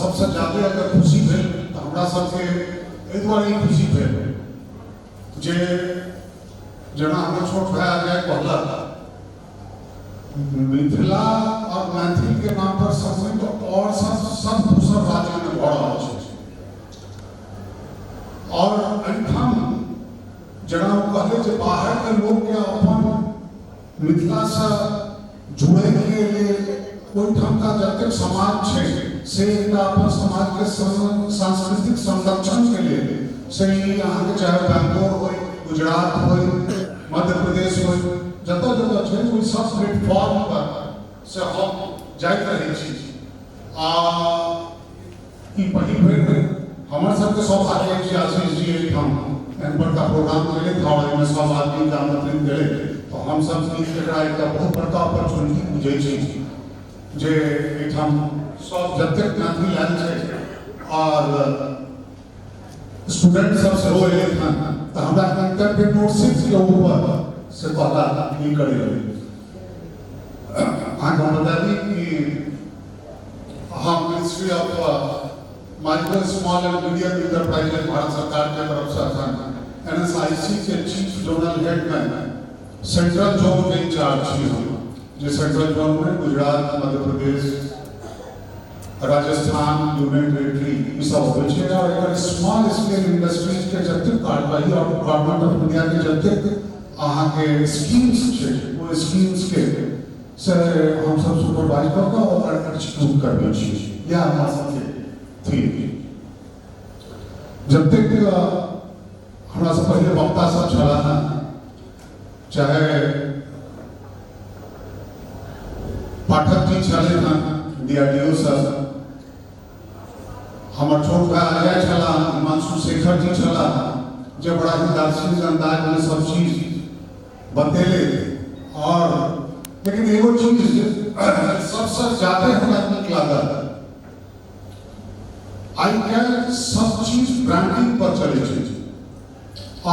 सबसँ ज्यादे अगर खुशी भेल तऽ हमरा सबके एहि दुआरे ई खुशी भेल जे जेना हमर छोट भाय अजय कहलक, मिथिला और मैथिल के नाम पर समिट और सब सब दोसर राज्य में भऽ रहल छै। और एहिठाम जेना ओ कहले जे बाहर के लोक के अपन मिथिला से जुड़े के लेल ओहिठामका जतेक समाज छै से एकटा अपन समाज के सांस्कृतिक संरक्षण के लेल से ई अहाँके चाहे बैंगलोर होय, गुजरात होय, मध्य प्रदेश होय, जतऽ जतऽ छै ओहि सब प्लेटफॉर्म पर से हम जाइत रहै छी। आ ई पहिल बेर हमर सबके सौभाग्य अछि आशीष जी एहिठाम एहन बड़का प्रोग्राम केलथि आओर एहिमे सब आदमीके आमंत्रित केलथि, तऽ हमसब ई एकरा एकटा बहुत बड़का अपॉर्चुनिटी बुझै छी जे एहिठाम सब जतेक मैथिल आयल छै आओर स्टूडेंट सब सेहो एलथि हन, तऽ हमरा एंटरप्रेन्योरशिप के ऊपर से कहला ई करै लेल। अहाँके हम बता दी कि हम ministry of micro small and medium enterprises Bharat सरकार के तरफ से अखन एनएसआईसी के चीफ जोनल हेड में सेंट्रल जोन के इंचार्ज छी हम, जे सेंट्रल जोन में गुजरात, मध्य प्रदेश, राजस्थान, यूनियन टेरिटरी ई सब अबै छै। और एकर स्मॉल स्केल इंडस्ट्रीज के जतेक कार्यवाही और गवर्नमेंट ऑफ इंडिया के जतेक अहाँके स्कीम्स छै, ओ स्कीम्स के से हमसब सुपरवाइज कऽ कऽ ओकर एक्सिक्यूट करबै छी। इएह हमरा सबके थी। जतेक हमरा से पहिले वक्ता सब छलाह हँ, चाहे पाठक जी छलै हँ डीआरडीओ सर, हमर छोट भाय अजय छलाह, हिमांशु शेखर जी छलाह, जे बड़ा ही दार्शनिक अंदाज में सब चीज बतेले। और लेकिन एगो चीज सबसे ज्यादा हमरा नीक लागल, आइ काल्हि सब चीज ब्रांडिंग पर चलै छै,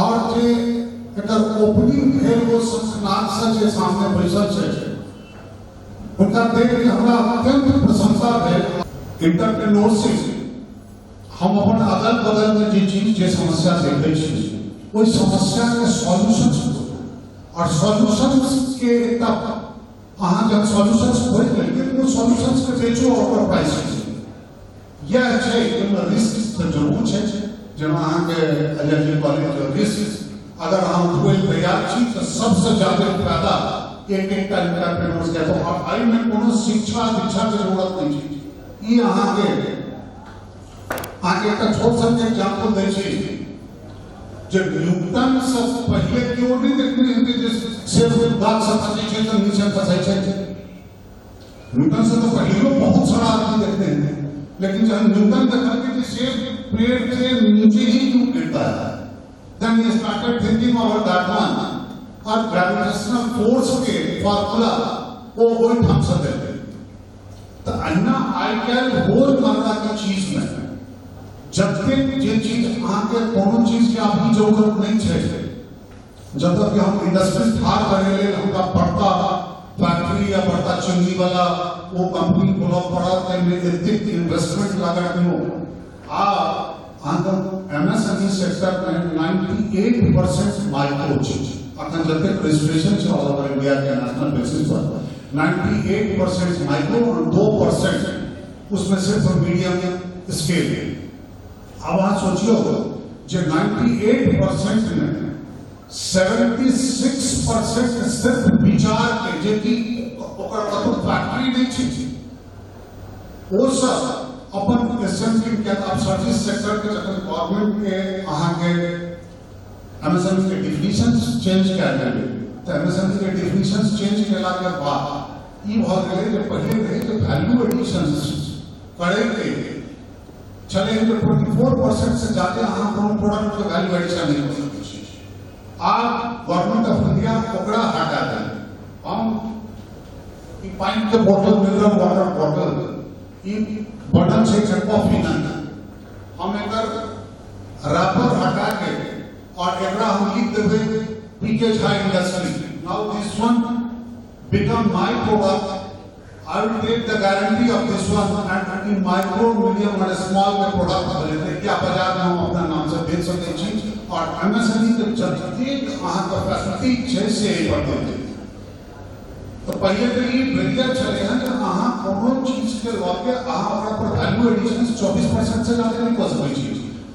और जे एकर ओपनिंग भेल ओ शंखनाद से जे सामने बैसल छै, हुनका देख के हमरा अत्यंत प्रशंसा भेल। एंटरप्रेन्योरशिप हम अपन अगल बगल में जे चीज जे समस्या देखै छी, ओहि समस्या के सॉल्यूशन और सॉल्यूशन के एकटा अहाँ जब सॉल्यूशन खोजि लेलियै तऽ ओ सॉल्यूशन के बेचू और ओकर प्राइस। इएह छै। ओहिमे रिस्क तऽ जरूर छै, जेना अहाँके अजय जी कहले जे रिस्क अगर अहाँ उठबै लए तैयार छी तऽ सबसँ ज्यादा फायदा एक एकटा एंटरप्रेन्योर्स के। और एहिमे कोनो शिक्षा दीक्षा के जरूरत नहि छै। ई अहाँके अहाँके एकटा छोट सन एग्जाम्पल दै छी जे न्यूटन से पहिले केओ नहि देखने हेतै जे सेब गाछ से खसै छै तऽ नीचे खसै छै। न्यूटन से तो पहले बहुत सारा आदमी देखते हैं, लेकिन जब न्यूटन देखलकै कि सेब पेड़ से नीचे ही क्यों गिरता है, then he started thinking about that one और ग्रेविटेशनल फोर्स के फार्मूला वो ओहिठाम से देलकै। तऽ अहिना आइ काल्हि रोजमर्रा के चीज में जतेक जे चीज अहाँके कोनो चीज के अभी जरूरत नहीं छै, जब तक कि हम इंडस्ट्री ठाढ़ करे लेल हमरा बड़का फैक्ट्री या बड़का चिमनी वाला वो कंपनी खोलऽ पड़त, ताहिमे एतेक इन्वेस्टमेंट लागत। नो, आ अहाँके एमएसएमई सेक्टर में 98% माइक्रो छै। अखन जतेक रजिस्ट्रेशन छै ऑल ओवर इंडिया के नेशनल बेसिस पर, 98% माइक्रो और 2% उसमें सिर्फ मीडियम स्केल। अब अहाँ सोचियो जे 98% में 76% सिर्फ विचार के, जे कि ओकर कतौ फैक्ट्री नहीं छै, ओ सब अपन एसएमपी के। आब सर्विस सेक्टर के जखन गवर्नमेंट के अहाँके एमएसएमई के डिफिनीशन चेंज कयल गेलै, तऽ एमएसएमई के डिफिनीशन चेंज केला के बाद ई भऽ गेलै जे पहिले रहै जे वैल्यू एडिशन करे के छलै जे 24% से ज्यादा अहाँ कोनो प्रोडक्ट के वैल्यू एडिशन नहि कऽ सकै छी। आब गवर्नमेंट ऑफ इंडिया ओकरा हटा देलकै। हम ई पानि के बोतल, मिनरल वाटर बोतल, ई बनल छै एक्वाफिना। हम एकर रैपर हटा के और एकरा हम लिख देबै PK Jha industry. Now this one become my product. I will take the guarantee of this one and in micro, medium and small के प्रोडक्ट भऽ जेतै या बाजार में हम अपना नाम से बेच सकै छी और एमएसएमई के जतेक अहाँके फैसिलिटी छै से एहि पर देल जेतै। तऽ पहिले तऽ ई बैरियर छलै हँ जे अहाँ कोनो चीजके लऽ के अहाँ ओकरा पर वैल्यू एडिशन 24% से जादे नहि कऽ सकै छी।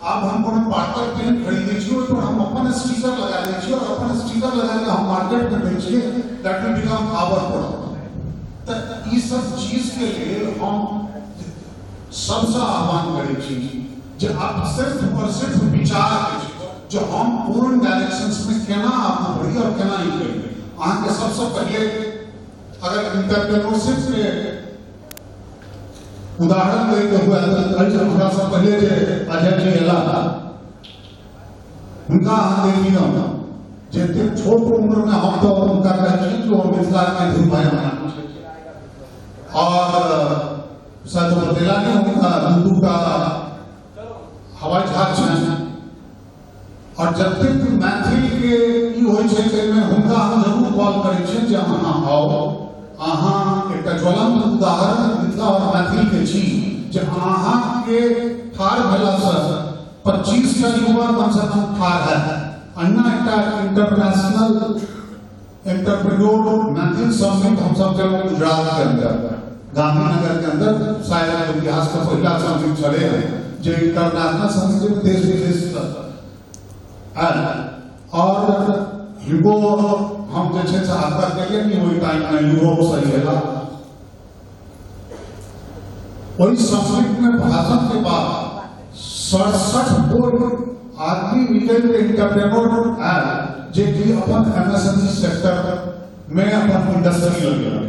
आब हम कोनो पार्कर पेन खरीदै छी, ओहि पर हम अपन स्टिकर लगा दै छी और अपन स्टिकर लगा के हम मार्केट में दै छियै, that will become our product. तऽ ई सब चीज के लेल हम सबसँ आह्वान करै छी जे आब सिर्फ और सिर्फ विचार के जे हम कोन डायरेक्शंस में केना आगू बढ़ी और केना ई करी। अहाँके सबसँ पहिले अगर एंटरप्रेन्योरशिप के उदाहरण दैके हुए तऽ हमरा से पहिले जे अजय जी एला, हुनका अहाँ देखियौ जे एतेक छोट उम्र में हम तऽ हुनका कहै छी कि ओ मिथिला के ध्रुव भाई अंबानी छथि और शायद बतेला नहि, हुनका दू दूटा हवाई जहाज छनि और जतेक मैथिल के ई होइ छै ताहिमे हुनका हम जरूर कॉल करै छियनि जे अहाँ आउ, अहाँ एकटा ज्वलंत उदाहरण मिथिला और मैथिल के छी जे अहाँके ठाढ़ भेलासँ 25टा युवा कम से कम ठाढ़ हैत। अहिना एकटा इंटरनेशनल एंटरप्रेन्योर मैथिल समिट हमसब केलहुँ गुजरात के अंदर, गांधीनगर के अंदर, शायद इतिहास के पहिला समिट छलै हँ जे इंटरनेशनल समिट देश विदेश आयल और हिनको हम जे छै से आग्रह केलियै कि ओहि टाइममे यूरोप से एला। ओहि समिट में भाषण के बाद 67 गोट आदमी निकलि के एंटरप्रेन्योर आयल जे कि अपन एमएसएमई सेक्टर में अपन इंडस्ट्री लगेलक।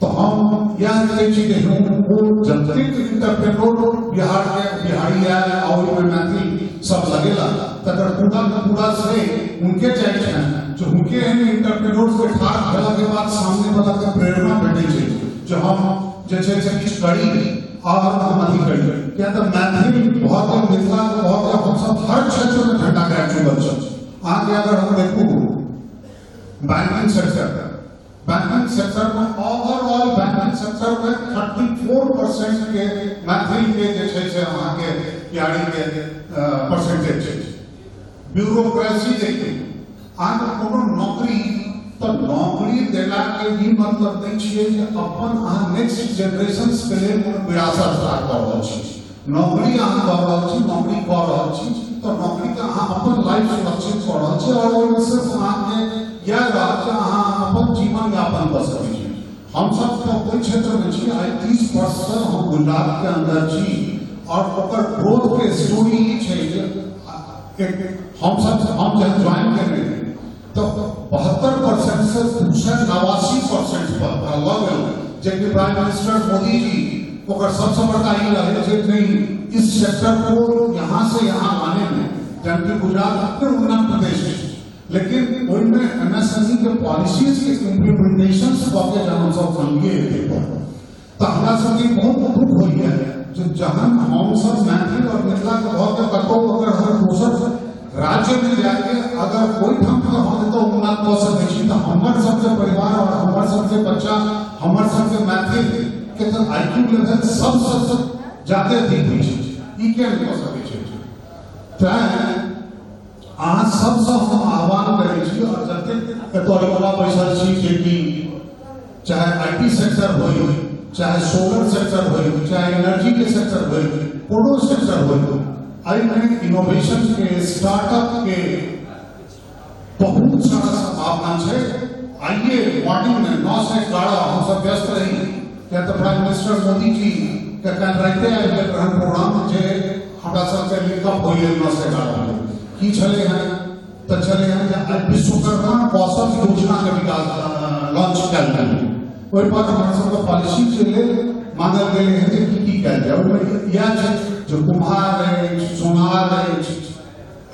तो हम इएह कहै छी जे ओ जतेक एंटरप्रेन्योर बिहार के बिहारी आयल आ ओहिमे मैथिल सब लगेला तकर पूरा पूरा श्रेय हुनके जाइ छनि जे हुनके एहन एंटरप्रेन्योर के ठाढ़ भेला के बाद सामने वाला के प्रेरणा भेटै छै जे हम जे छै से किछु करी और हम अथी करी। किया तऽ मैथिल भऽ के मिथिला भऽ के हमसब हर क्षेत्र में झंडा गाड़ि चुकल छी। अहाँके अगर हम देखू बैंकिंग सेक्टर, बैंकिंग सेक्टर में ओवरऑल बैंकिंग सेक्टर में 34% के मैथिल के जे छै से अहाँके बिहारी के परसेंटेज छै। ब्यूरोक्रेसी देखियौ, अहाँके कोनो नौकरी तऽ नौकरी देला के ई मतलब नहि छियै जे अपन अहाँ नेक्स्ट जेनरेशन के लेल कोनो विरासत ठाढ़ कऽ रहल छी। नौकरी अहाँ कऽ रहल छी, नौकरी कऽ रहल छी तऽ नौकरी के अहाँ अपन लाइफ सुरक्षित कऽ रहल छी और ओहिमे सिर्फ अहाँके इएह रहत जे अहाँ अपन जीवन यापन कऽ सकै छी। हमसब तऽ ओहि क्षेत्रमे छी, आइ 30 वर्षसँ हम गुजरात के अंदर छी और ओकर ग्रोथ के स्टोरी ई छै जे हमसब हम जहन ज्वाइन केने रही तऽ 72% से 289% पर लऽ गेल, जेकि प्राइम मिनिस्टर मोदी जी ओकर सबसँ बड़का ई रहै जे नहीं इस सेक्टर को यहाँ से यहाँ लाने में, जबकि गुजरात अपने उन्नत प्रदेश है, लेकिन ओहिमे एमएसएमई के पॉलिसीज के इम्प्लीमेंटेशन कऽ के जहन हमसब बनलियै एते पर तऽ हमरा सबके बहुत दुख होइए जे जहन हमसब मैथिल और मिथिला के भऽ के कतहु अगर हर दोसर राज्य में जाके अगर ओहिठाम के हम एतऽ उन्नत कऽ सकै छी तऽ हमर सबके परिवार और हमर सबके बच्चा, हमर सबके मैथिल के तऽ आईक्यू लेवल सबसँ जादे अधिक होइ छै, ई किया नहि कऽ सकै छै? तैं अहाँ सबसँ हम आह्वान करै छी और जतेक एतऽ युवा बैसल छी जे कि चाहे IT sector होइ, चाहे सोलर सेक्टर होइ, चाहे एनर्जी के सेक्टर होइ, कोनो सेक्टर होइ, एहिमे इनोवेशन के, स्टार्टअप के बहुत सारा संभावना छै। आइए मॉर्निंग में 9 से 11 हमसब व्यस्त रही, किया तऽ प्राइम मिनिस्टर मोदी जी के काल्हि राइते आबि गेल रहन प्रोग्राम जे हमरा सबके लिंकअप होइए 9 से 11 में। की छलै हँ तऽ छलै हँ जे आइ विश्वकर्मा कौशल योजना के विकास लॉन्च कयल गेल, ओहि पर हमरा सबके पॉलिसी के लेल मांगल गेलै हँ जे की की कयल जाय। ओहिमे इएह छै जे कुम्हार अछि, सोनार अछि,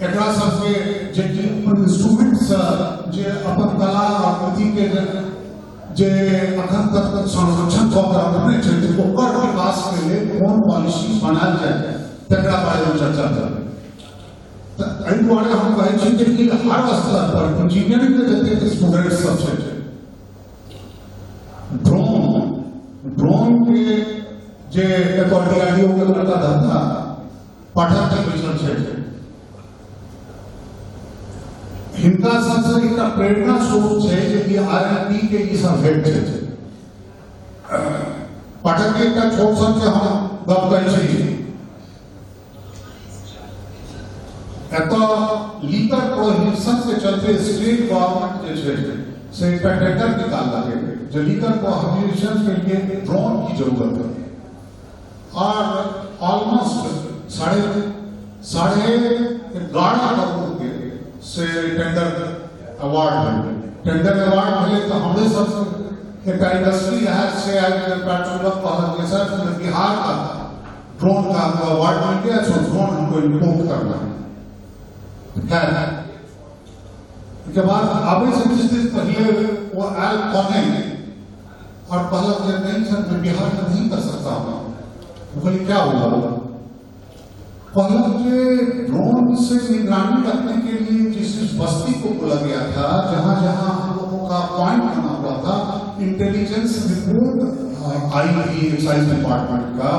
एकरा सबके जे कि अपन इंस्ट्रूमेंटसँ जे अपन कला और कृति के जे अखन तक संरक्षण कऽ के रखने छै ओकर विकास के लेल कोन पॉलिसी बनायल जाय तकरा बारेमे चर्चा चलबै। तऽ एहि दुआरे हम कहै छी जे कि हर स्तर पर इंजीनियरिंग के जतेक स्टूडेंट सब छै, ड्रोन ड्रोन के जे एतऽ डीआरडीओ के लड़का धंधा पाठक के बैसल छै, हिनका सबसे एकटा प्रेरणा स्रोत छै जे कि आर&डी के ई सब हेड छै। पाठक के एकटा छोट सन के हम गप कहै छी, एतऽ लीकर प्रोहिबिशन के चलते स्टेट गवर्नमेंट जे छै से एकटा टेंडर निकाललकै जे लीकर प्रोहिबिशन के लिए ड्रोन की जरूरत है और ऑलमोस्ट 11.5 करोड़ के से टेंडर अवार्ड भेलै। टेंडर अवार्ड भेलै तऽ हमरे सब एकटा इंडस्ट्री है से आबि गेल, पेट्रोलक कहलक जे सर बिहार का ड्रोन का हमको अवार्ड मिल गया, सो ड्रोन हमको इम्पोर्ट करना है। खैर के बाद आबै से किछु दिन पहले वो आयल कने और कहलक जे नहीं सर मैं बिहार में नहीं कर सकता हूँ। कहलिए क्या हुआ? कहलक जे ड्रोन से निगरानी रखने के लिए जिस बस्ती को बोला गया था, जहां जहां हम लोगों का पॉइंट बना हुआ था, इंटेलिजेंस रिपोर्ट आई थी एक्साइज डिपार्टमेंट का,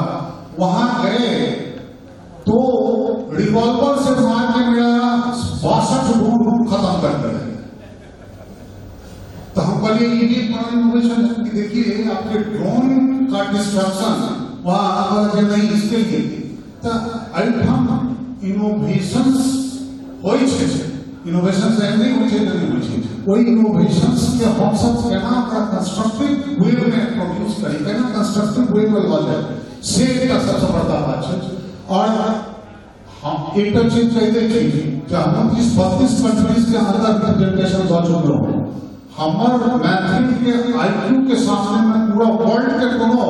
वहां गए तो रिवॉल्वर से मार के मेरा 62 ड्रोन खत्म कर दिया। तो हम कहलिए ये भी बड़ा इनोवेशन है कि देखिए आपके ड्रोन का डिस्ट्रक्शन वहां नहीं, इसके लिए तो एहिठाम इनोवेशंस होइ छै। इनोवेशंस एहन नहि होइ छै जे नहि होइ छै, ओहि इनोवेशंस के हमसब केना ओकरा कंस्ट्रक्टिव वे में प्रोड्यूस करी, केना कंस्ट्रक्टिव वे में लऽ जाय, से एकटा सबसँ बड़का बात छै। और हम एकटा चीज कहि दै छी जे हम 30-32 कंट्रीज के अंदर प्रेजेंटेशन दऽ चुकलहुँ। हमर मैथिली के आईक्यू के सामने में पूरा वर्ल्ड के कोनो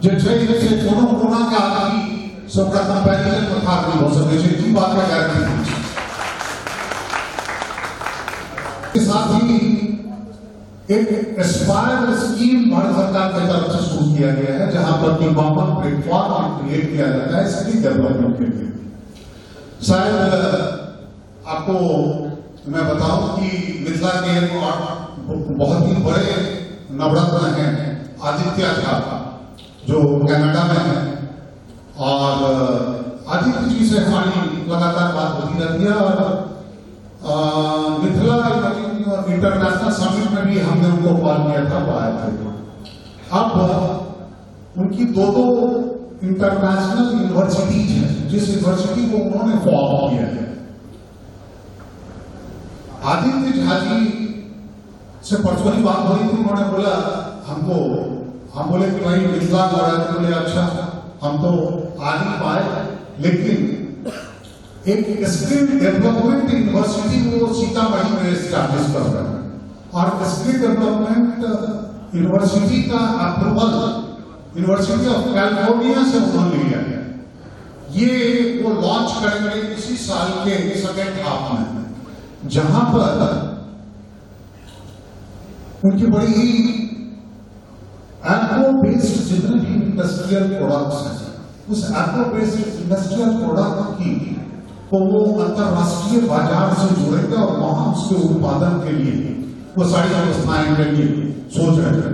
जे छै से कोनो कोना के आदमी सबका कंपैरिजन में ठाढ़ नहि भऽ सकै छै, ई बात के गारंटी दै छी। के साथ ही एक एस्पायर स्कीम भारत सरकार की तरफ से शुरू किया गया है, जहां पर कि कॉमन प्लेटफॉर्म क्रिएट किया जाता है स्किल डेवलपमेंट के लिए। शायद आपको मैं बताऊं कि मिथिला के एक और बहुत ही बड़े नवरत्न हैं आदित्य झा, जो कनाडा में है, और आदित्य जी से हमारी लगातार बात होती रहती है और मिथिला इंटरनेशनल समिट में भी हमने उनको कॉल किया था, वो आए थे। अब उनकी 2 इंटरनेशनल यूनिवर्सिटीज हैं, जिस यूनिवर्सिटी को उन्होंने फॉर्म किया है। आदित्य झा जी से परसों ही बात हो रही थी, उन्होंने बोला हमको, हम बोले कि भाई मिथिला हो रहा है, बोले अच्छा हम तो आ नहीं पाए, लेकिन एक स्किल डेवलपमेंट यूनिवर्सिटी वो सीतामढ़ी में स्टैब्लिश कर रहे हैं और स्किल डेवलपमेंट यूनिवर्सिटी का अप्रूवल यूनिवर्सिटी ऑफ कैलिफोर्निया से उन्होंने लिया है। ये वो लॉन्च करेंगे इसी साल के सेकेंड हाफ में, जहां पर उनकी बड़ी ही एग्रो बेस्ड जितने भी इंडस्ट्रियल प्रोडक्ट्स हैं, उस एग्रो बेस्ड इंडस्ट्रियल प्रोडक्ट की को वो अंतरराष्ट्रीय बाजार से जोड़ेंगे और वहां उसके उत्पादन के लिए वो सारी व्यवस्थाएं के लिए सोच रहे हैं।